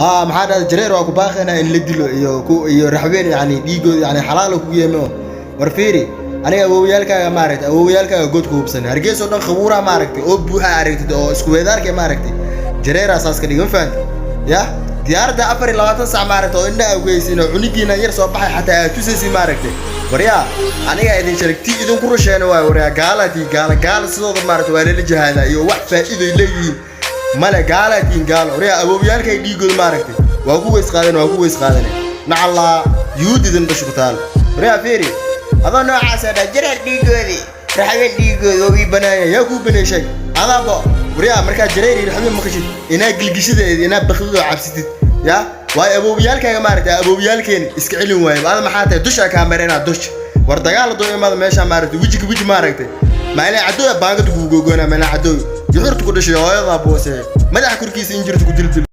Haa, maxaa dhahday? Jareer waa ku baaqaynaa in la dilo iyo ku iyo Raxweyn, yani dhiigooda yani xalaal ku yeemo. War fiiri, aniga awowyaalkaaga maaragtay, awowyaalkaaga god ku hubsan. Hargeysa oo dhan khabuuraha maaragtay oo buuxa aragtid oo isku weedaarka maaragtay jareeraa saas ka dhigan, fahantay? Ya diyaaradda 24 sac maaragtay oo indhaha ku haysiin oo cunigiina yar soo baxay xataa aad tusaysin maaragtay. Waryaa, aniga idin sheegti idinku rusheena waay. Waryaa, gaalatii gaala gaala sidooda maaragtay waa lala jihaadaa iyo wax faa'iido ay leeyihiin male. Gaalaatiin gaalo. Waryaa, awowyaalkay dhiigooda maaragtay waa ku weys qaadan, waa ku weys qaadan. Nacallaa yuhuud idin dhasho ku taal. Waryaa, fiiri, adoo noocaasa dhaa jareer dhiigoodii, Raxween dhiigooda oo ii banaaya, yaa kuu baneey? Sheeg adaaba. Waryaa, markaa jareer iyo Raxween maqashid, inaa gilgishadeed, inaa bakdid oo cabsitid ya waayo awowyaalkaaga maaragtay awowyaalkeeni iska celin waaye. Ada maxaa tahay? Dusha kaa mareenaa dusha. War dagaal hadduu imaado meesha maaragtay, wejiga weji maaragtay, maalin cadooya baangada kugu gogoonaa, maalin cadooy juxurta ku dhashay hooyadaa boose madaxa korkiisa injirta ku dildil.